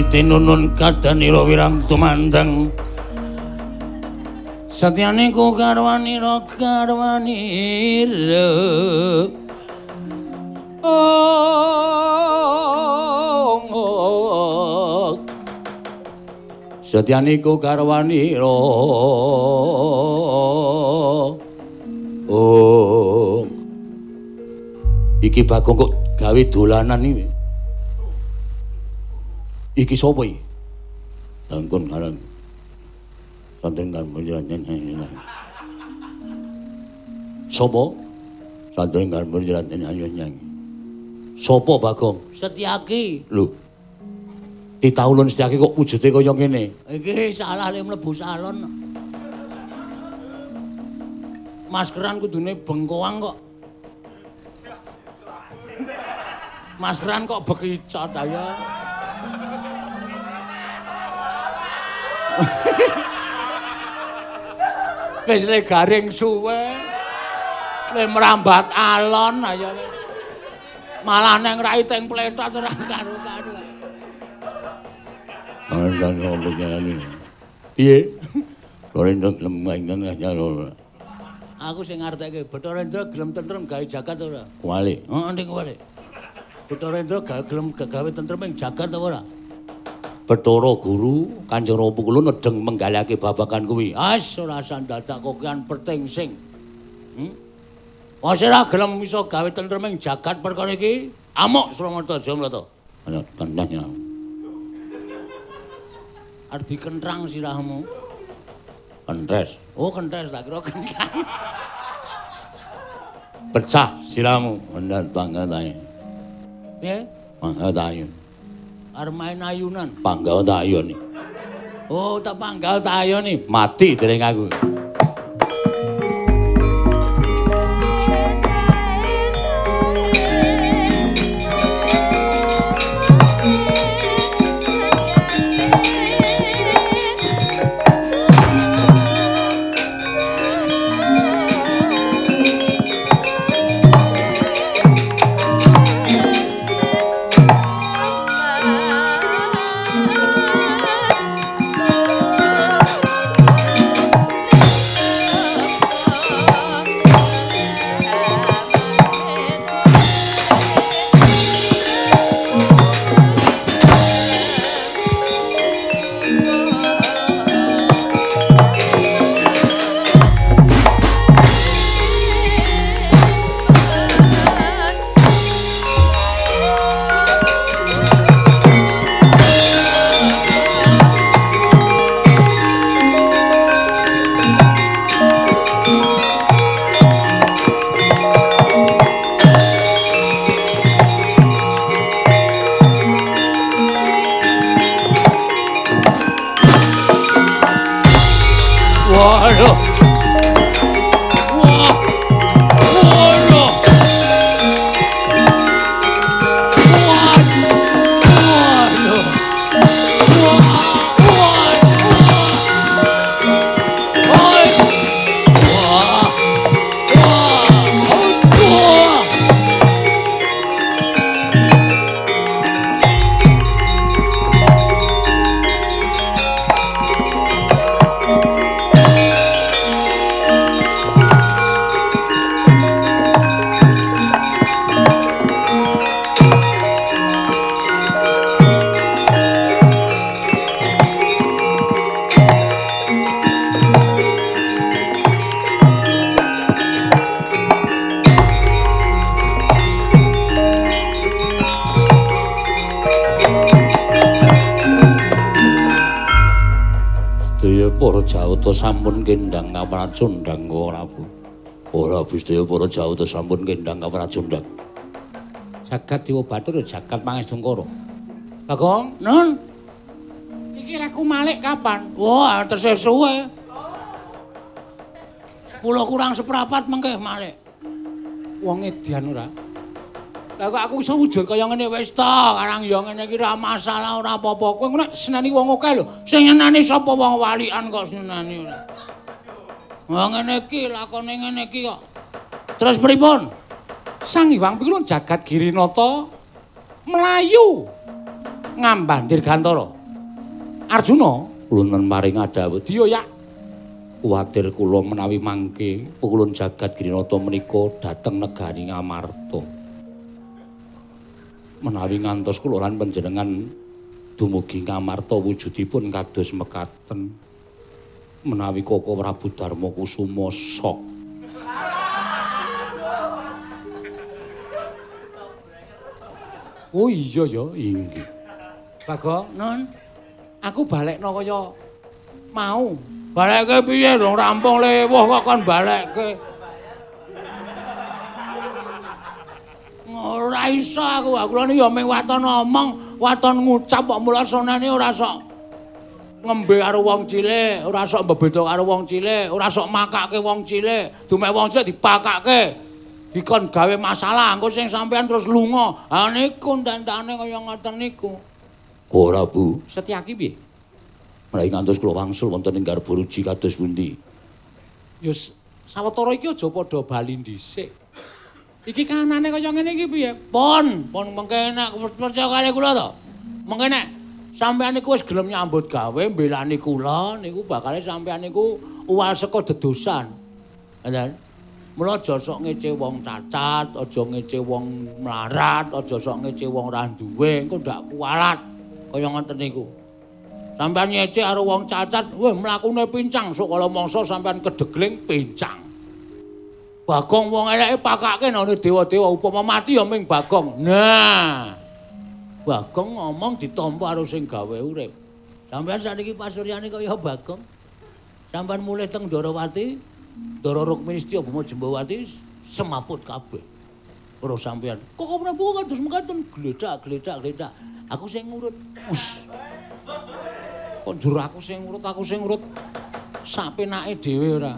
Tinunun kadanira wirang tumandang satyane ku garwanira garwanira oh satyane ku garwanira oh iki Bagong kok gawe dolanan iki. Iki sapa iki? Dangkon karang. Santren kan menjelaskan. Sapa? Santren kan menjelaskan. Sapa Bagong? Setyaki. Lho. Titah ulun Setyaki kok wujude kaya ngene? Iki salah le mlebu salon. Maskeran kudune bengkoang kok. Maskeran kok bekicot ayo. Wis le garing suwe. Le merambat alon ayo. Malah neng rai teng pletot ora karu-karu. Piye? Aku sing ngartekke Bathara Indra gelem tentrem gawe jagat ora? Kuwalik. Heeh, ning kuwalik. Bathara Indra gelem gawe tentrem ing jagat apa ora? Bathara Guru Kanjeng Rama kula nedheng menggalake babagan kuwi. As ora sandadak kokean pertingsing. Wis ora gelem iso gawe tentrem ing jagat perkara iki, amuk Sramarta Jamlata. Ana kendang. Arep dikentrang sirahmu. Kentes. Oh, kentes tak kira kentrang. Pecah sirahmu. Bener banget ae. Piye? Panggal ayun. Arep main ayunan. Panggal ayun. Oh, tak panggal ayun. Mati dereng aku. Para Jawata sampun kendhang kapracundhang Prabu. Ora sedaya para Jawata sampun kendhang kapracundhang. Jagat Dewa Bathara jagat Pangestungkara. Bagong, Nun. Iki reku malik kapan? Wah, tesih suwe. 10 kurang seprapat mengke malik. Wong edian ora? Lah kok aku iso wujud kaya ngene wis ta, karang ya ngene iki ora masalah ora apa-apa. Kowe nek seneni wong akeh lho. Sing nyeneni sapa wong walian kok seneni ora. Wah ngene iki lakone ngene iki kok. Terus pripun? Sang Hyang Pikulun jagat Girinata mlayu ngambah Dirgantara. Arjuna kula maring adhawuh diya yak kuwatir kula menawi mangke pukulun jagat Girinata menika dhateng negari Ngamarta. Menawi ngantos kula lan panjenengan dumugi Ngamarta wujudipun kados mekaten. Menawi Koko Prabu Darma Kusuma sok. Oh iya ya, inggih. Bagong, Nun, aku balekno kaya mau. Balekke piye dong rampung lewuh kok kon balekke. Ora iso aku, aku lho ya mung waton omong, waton ngucap kok mula sonane ora sok ngembe karo wong cilik, ora sok mbebeda karo wong cilik, ora sok makake wong cilik, dumek wong cilik dipakake. Dikon gawe masalah, engko sing sampean terus lunga. Ha niku tentane kaya ngoten niku. Ora, Bu. Setyaki piye? Menawi ngantos kula wangsul wonten ing garba ruji kados pundi? Ya sawetara iki aja padha bali dhisik. Iki kahanane kaya ngene iki piye? Pun, pun mengke nek percaya kali kula to. Mengke nek sampeyan niku wis gelem nyambut gawe mbelani kula niku bakale sampeyan niku uwal saka dedosan. Ngoten. Mula aja sok ngece wong cacat, aja ngece wong mlarat, aja sok ngece wong ra duwe, engko ndak kualat. Kaya ngoten niku. Sampeyan ngece karo wong cacat, weh mlakune pincang, sok kala mangsa sampeyan kedegling pincang. Bagong wong eleke pakake nang dewa-dewa, upama mati ya ming Bagong. Nah. Bagong ngomong ditampa karo sing gawe urip. Sampeyan sakniki pasuryane kaya Bagong. Sampeyan mulih teng Ndorowati, Ndara Rukmini Setya Bhuma Jembawati semaput kabeh. Karo sampeyan. Kok Prabu kados mekaten gledak gledak gledak. Aku sing ngurut. Us. Kok njur aku sing ngurut, aku sing ngurut. Sapenake dhewe ora.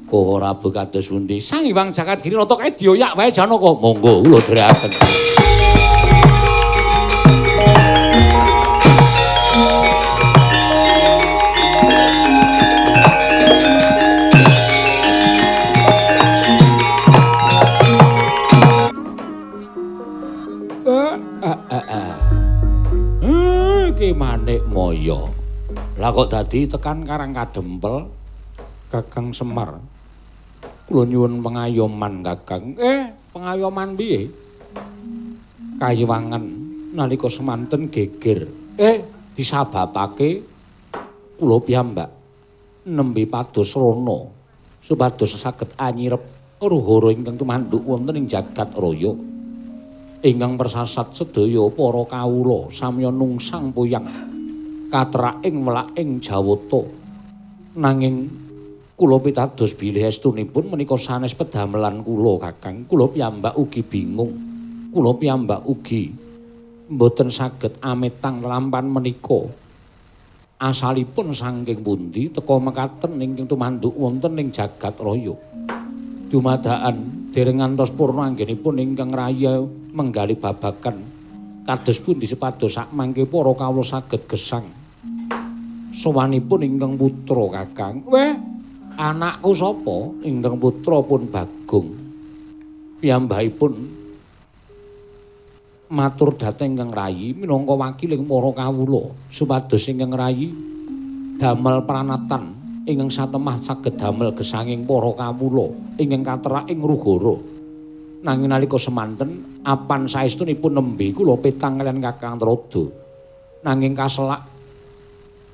Kok ora kados pundi? Sang Hyang Jagat Giri Rata kae dioyak wae Janaka. Monggo kula dherekaken. Iki manik moyo. Lah kok dadi tekan Karang Kadempel Kakang Semar. Kula nyuwun pengayoman Kakang. Pengayoman piye? Kayiwangan nalika semanten geger. Disababake kula piyambak nembe pados rana supados saged anyirep ruhara ingkang tumanduk wonten ing jagat raya. Ingkang persasat sedaya para kawula samya nungsang puyang katraking welaking Jawata. Nanging kula pitados bilih estunipun menika sanes pedamelan kula Kakang. Kula piyambak ugi bingung. Kula piyambak ugi mboten saged ametang lampan menika. Asalipun saking pundi teka mekaten ingkang tumanduk wonten ing jagat raya. Dumadakan dereng ngantos purna anggenipun ingkang raya menggali babagan kados pundi supados sakmangke para kawula saged gesang sowanipun ingkang putra Kakang. Weh, anakku sapa? Ingkang putra pun Bagong. Piyambakipun matur dhateng ingkang rayi minangka wakiling para kawula supados ingkang rayi damel pranatan ingkang satemah saged damel gesanging para kawula ingkang katerak ing Rugara. Nanging nalika semanten apan saestunipun nembe kula petang kaliyan Kakang Trada. Nanging kaselak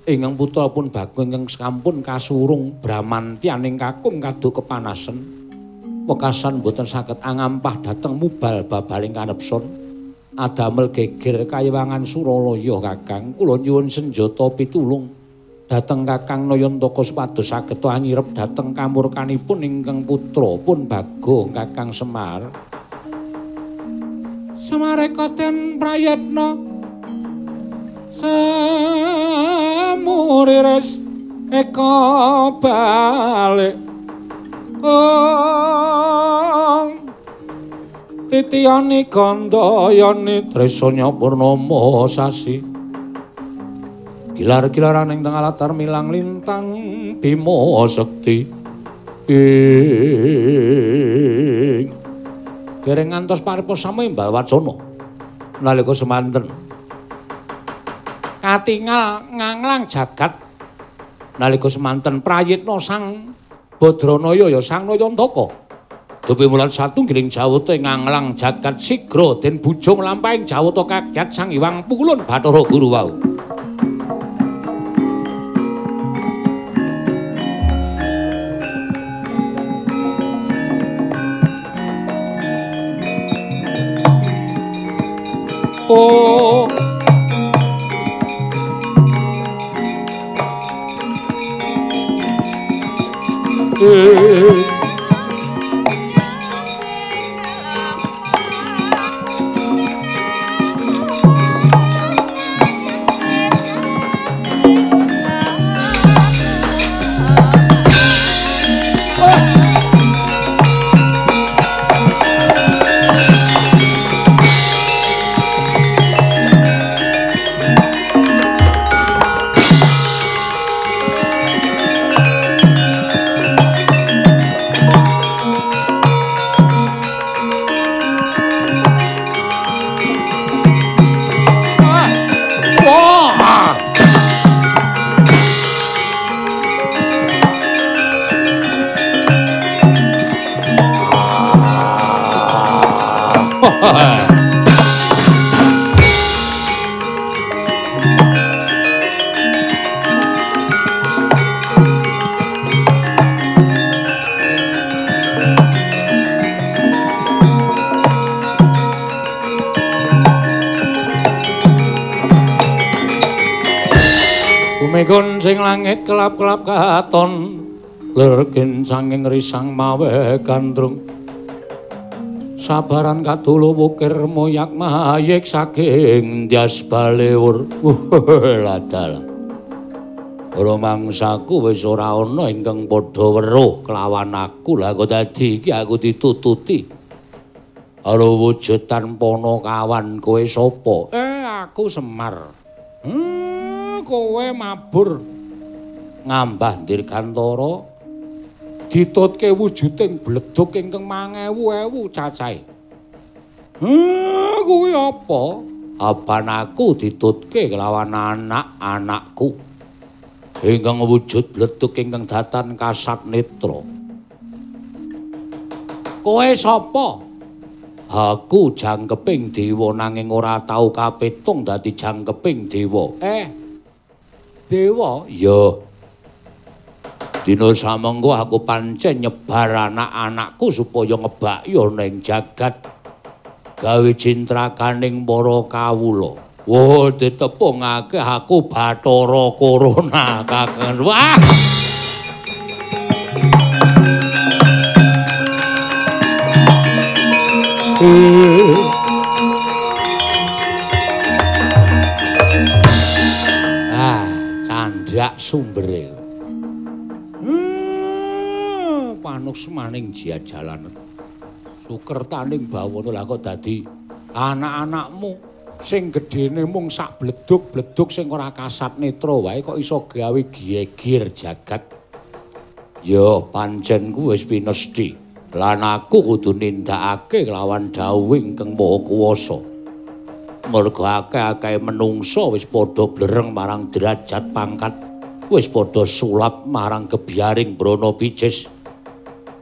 ingkang putra pun Bagong ingkang sampun kasurung bramantyaning kakung kaduk kepanasen. Wekasan boten saged angampah dhateng mubal babaling kanepson. Adamel geger kayiwangan Suralaya Kakang. Kula nyuwun senjata pitulung dhateng Kakang Nayantaka supados saged anyirep dhateng kamurkanipun ingkang putra pun Bagong Kakang Semar. Semareka den prayitna semuriris eka balik ong titiyani gandayani tresanya purnama sasi gilar-gilaran ing tengah latar milang lintang Bima Sekti ing dereng ngantos paripurna samimbal wacana nalika semanten katingal nganglang jagat nalika semanten prayitna Sang Badranaya ya Sang Nayantaka dupi mulat satunggiling Jawata nganglang jagat sigra den bujung lampahing Jawata kagyat Sang Hyang Pukulun Bathara Guru wau. Oh, Bumi sing langit kelap-kelap katon lergen sanging risang mawe gandrung sabaran kadulu wukir moyak mayik saking Dyas Balewur. Ladal rumangsaku wis ora ana ingkang padha weruh kelawan aku. Lah kok dadi iki aku ditututi karo wujud tanpa kawan. Kowe sapa? Aku Semar. Kowe mabur ngambah dirgantara ditutke wujuding bledug ingkang mangewu-ewu cacahe. Kuwi apa? Apan aku ditutke kelawan anak-anakku ingkang wujud bledug ingkang datan kasat netra. Kowe sapa? Aku jangkeping dewa nanging ora tau kapitung dadi jangkeping dewa. Dewa? Ya. Dina samengko aku pancen nyebar anak-anakku supaya ngebaki ana ing jagat gawe cintrakaning para kawula. Wah, ditepungake aku Bathara Corona kakang. Wah. Ah, candhak sumbere. Panuksmaning jajalan. Sukertaning bawana. Lah kok dadi anak-anakmu sing gedene mung sak bledug-bledug sing ora kasat netra wae kok iso gawe geger jagat. Ya pancen ku wis pinesthi. Lan aku kudu nindakake kelawan dawuh ingkang Maha Kuwasa. Merga akeh-akehe menungsa wis padha blereng marang derajat pangkat, wis padha sulap marang gebyaring brana picis.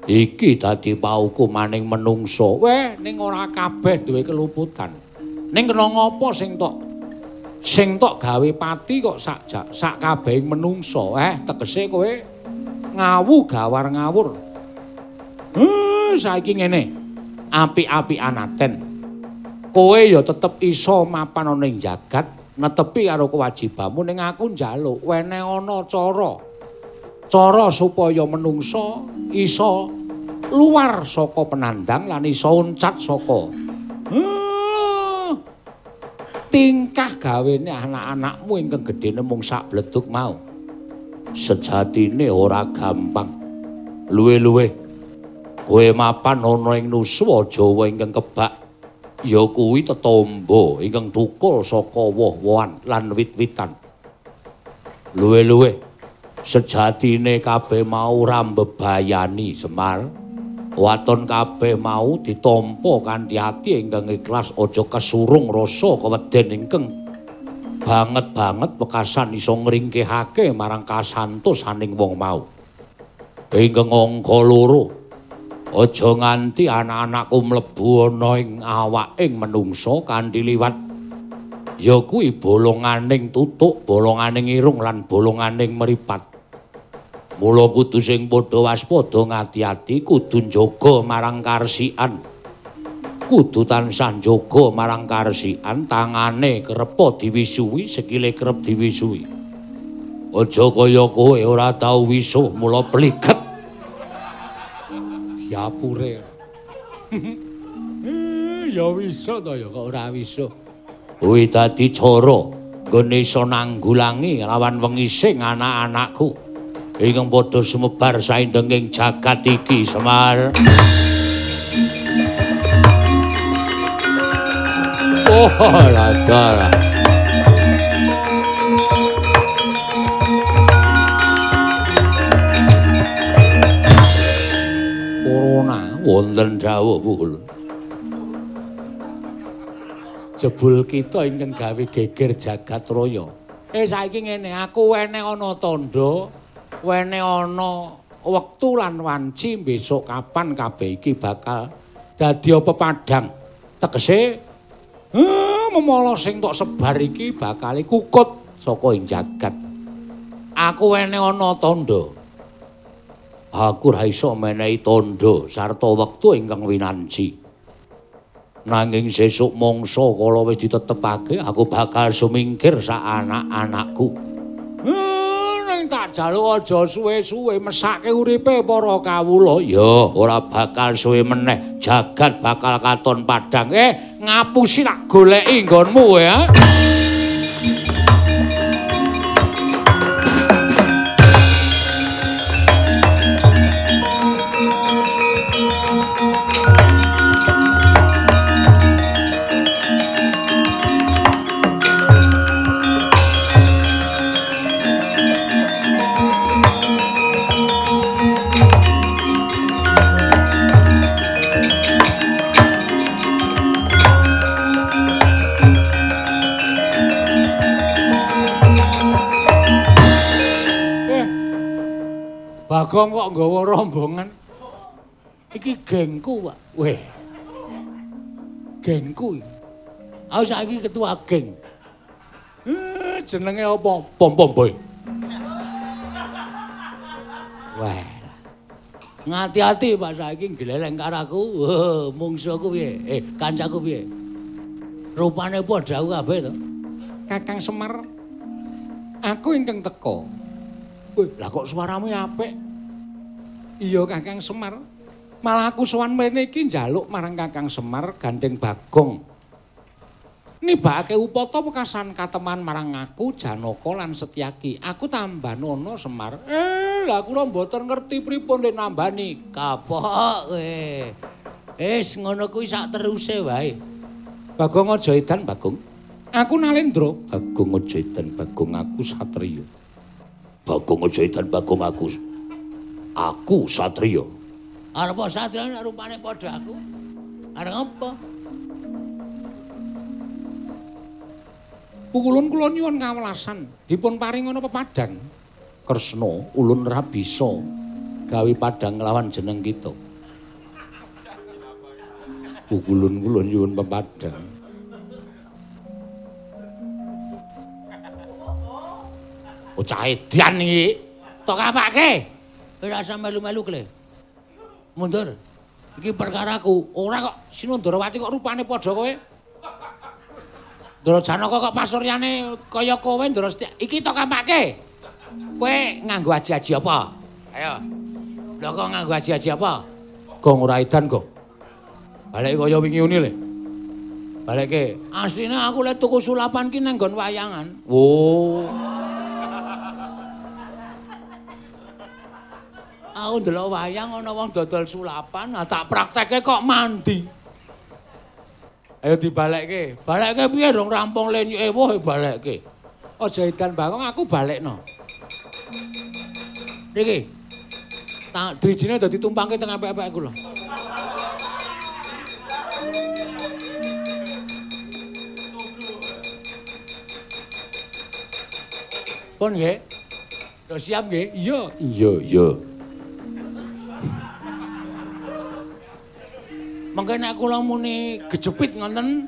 Iki dadi paukumaning menungsa. Weh, ning ora kabeh duwe keluputan. Ning kena ngapa sing tok gawe pati kok sak kabehing menungsa. Tegese kowe ngawu gawar ngawur. Saiki ngene. Apik-apikan aten. Kowe ya tetep iso mapan ana ing jagat, netepi karo kewajibanmu, ning aku njaluk wene ana cara. Cara supaya menungsa iso luar saka penandang lan iso uncat saka tingkah gawene anak-anakmu ingkang gedene mung sak bledug mau. Sejatine ora gampang. Luwe-luwe kowe mapan ana ing nuswa Jawa ingkang kebak ya kuwi tetombo ingkang thukul saka woh-wohan lan wit-witan. Luwe-luwe sejatine kabeh mau ora mbebayani Semar. Waton kabeh mau ditampa kanthi ati ingkang ikhlas, aja kesurung rasa keweden ingkang banget-banget wekasan iso ngringkihake marang kasantosaning wong mau. Ingkang angka loro, aja nganti anak-anakku mlebu ana ing awaking menungsa kanthi liwat ya kuwi bolonganing tutuk, bolonganing irung lan bolonganing mripat. Mula kudu sing padha waspada ngati-ati, kudu njaga marang karsikan. Kudu tansah njaga marang karsikan, tangane kerep diwisuhi, sikile kerep diwisuhi. Aja kaya kowe ora tau wisuh mula pliket. Diapure. Ya wisuh to ya kok ora wisuh. Kuwi dadi cara nggone iso nanggulangi lawan wengi sing anak-anakku ingkang padha sumebar saindenging jagat iki Semar. Oh, ladar. Corona wonten dawuh Bu. Jebul kita ingkang gawe geger jagat raya. Saiki ngene, aku wene ana tandha, wene ana wektu lan wanci besok kapan kabeh iki bakal dadi pepadhang. Tegese memala sing tok sebar iki bakal kukut saka ing jagat. Aku wene ana tandha. Aku ora iso menehi tandha sarta wektu ingkang winanci. Nanging sesuk mangsa kala wis ditetepake, aku bakal sumingkir sak anak-anakku. Ning tak jaluk aja suwe-suwe mesake uripe para kawula. Ya, ora bakal suwe meneh. Jagat bakal katon padhang. Ngapusi tak goleki nggonmu ya. Bagong kok nggawa rombongan. Iki gengku, Pak. Weh. Gengku. Aku saiki ketua geng. Jenenge apa? Pom-pom boy. Wah. Ngati-ati Pak saiki gleleng karo aku. Mungsuhku piye? Kancaku piye? Rupane padha aku kabeh to. Kakang Semar. Aku ingkang teka. Wih, lah kok suaramu apik? Iya Kakang Semar. Malah aku sowan mrene iki njaluk marang Kakang Semar gandeng Bagong. Nibakake upata wekasan kateman marang aku Janaka lan Setyaki. Aku tambanono Semar. Lah kula mboten ngerti pripun le nambani. Kapok kowe. Wis ngono kuwi sak teruse wae. Bagong aja edan Bagong. Aku Nalendra. Bagong aja edan Bagong, aku satriya. Bagong aja edan Bagong, aku. Aku satriya. Arep satriya nek rupane padha aku. Arep apa? Pukulun kula nyuwun kawelasan, dipun paringana pepadang. Kresna, ulun ra bisa gawe padang nglawan jeneng kita. Pukulun kula nyuwun pepadang. Bocah edan iki. Tok apake? Ora usah melu-melu kle. Mundur. Iki perkaraku. Ora kok Sinundarawati kok rupane padha kowe. Ndara Janaka kok pasuryane kaya kowe Ndara Setya. Iki tok apake? Kowe nganggo aji-aji apa? Ayo. Lho kok nganggo aji-aji apa? Gong ora edan, Gong. Baleke kaya wingi uni le. Baleke. Asline aku le tuku sulapan ki nang nggon wayangan. Oh. Aku ndelok wayang ana wong dodol sulapan, nah tak praktekke kok mandi. Ayo dibalekke. Balekke piye dong rampung le ewuh balekke. Aja edan Bagong, aku balekno. Niki. Tak drijine dadi tumpangke teng apik-apik aku lho. Pun nggih. Do siap nggih? Iya. Iya, iya. Mengke nek kula muni gejepit ngoten.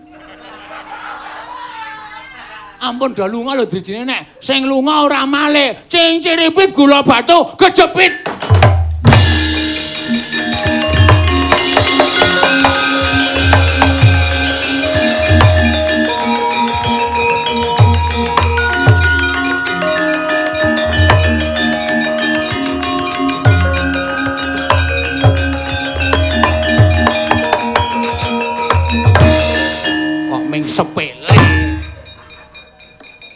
Ampun do lunga lho drijine nek sing lunga ora malih. Cinciripit gula batu gejepit. Sepele.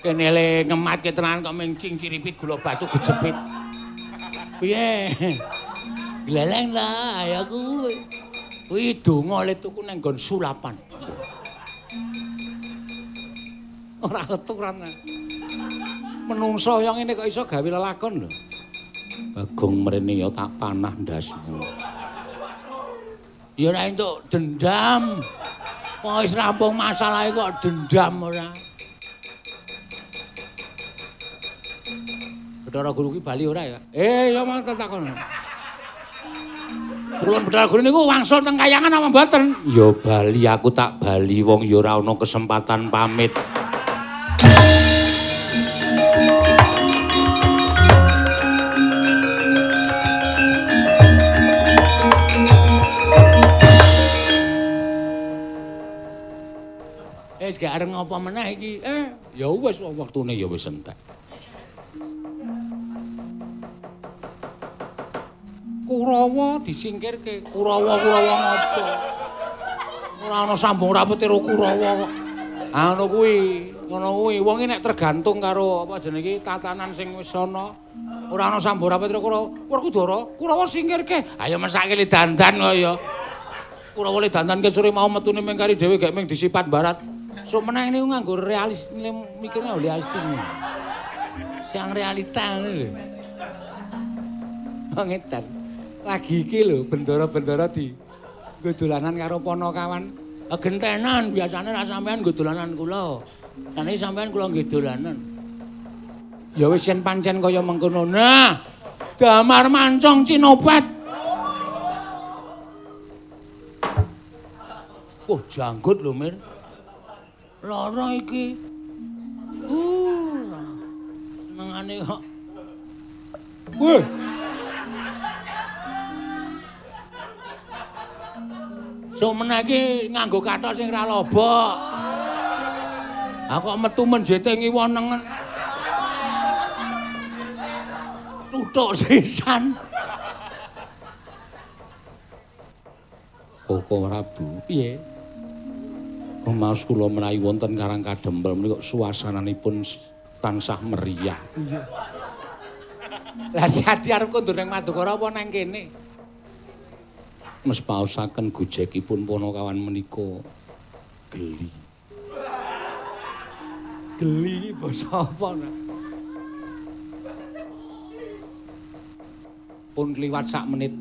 Kene le ngematke tenan kok ming cinciripit gula batu gejepit. Piye? Gleleng ta ayo kuwi. Kuwi donga le tuku nang nggon sulapan. Ora aturan. Menungso yang ngene kok iso gawe lelakon lho. Bagong mrene ya tak panah ndasmu. Ya ora entuk dendam. Wong wis rampung masalahe kok dendam ora. Bathara Guru ki bali ora ya? Ya mau takon. Kulon Bathara Guru niku wangsul teng kayangan apa mboten? Ya bali, aku tak bali wong ya ora ana kesempatan pamit. Wis gak arep ngopo meneh iki. Ya wis wektune ya wis entek. Kurawa disingkirke. Kurawa-kurawa ngopo? Ora ana sambung rapete karo Kurawa kok. Ah ngono kuwi, ngono kuwi. Wong iki nek tergantung karo apa jenenge iki tatanan sing wis ana. Ora ana sambung rapete karo Kurawa. Werkudara, Kurawa singkirke. Ayo mesake le dandan kok ya. Kurawa le dandan ke sore mau metune ming kari dhewe gek ming disipat barat. Sok meneh niku nganggo realis mikirne realistis. Sing realita ngono lho. Wong edan. Lagi iki lho bendara-bendara di nggo dolanan karo Panakawan. Gentenan biasane ra sampean nggo dolanan kula. Saniki sampean kula nggih dolanan. Ya wis yen pancen kaya mengkono. Nah, damar mancong cinopet. Wah, janggut lho, Mir. Lara iki. Senengane kok. Weh. Sok meneh iki nganggo kathok sing ra lobok. Ha kok metu menjete ngiwa nengen. Tutuk sisan. Koko Prabu, piye? Rumaos kula menawi wonten Karang Kadempel menika suasananipun tansah meriah. Lah jadi arep kondur nang Madukara apa nang kene? Mespaosaken gojekipun Panakawan menika geli. Geli iki basa apa? Pun kliwat sak menit.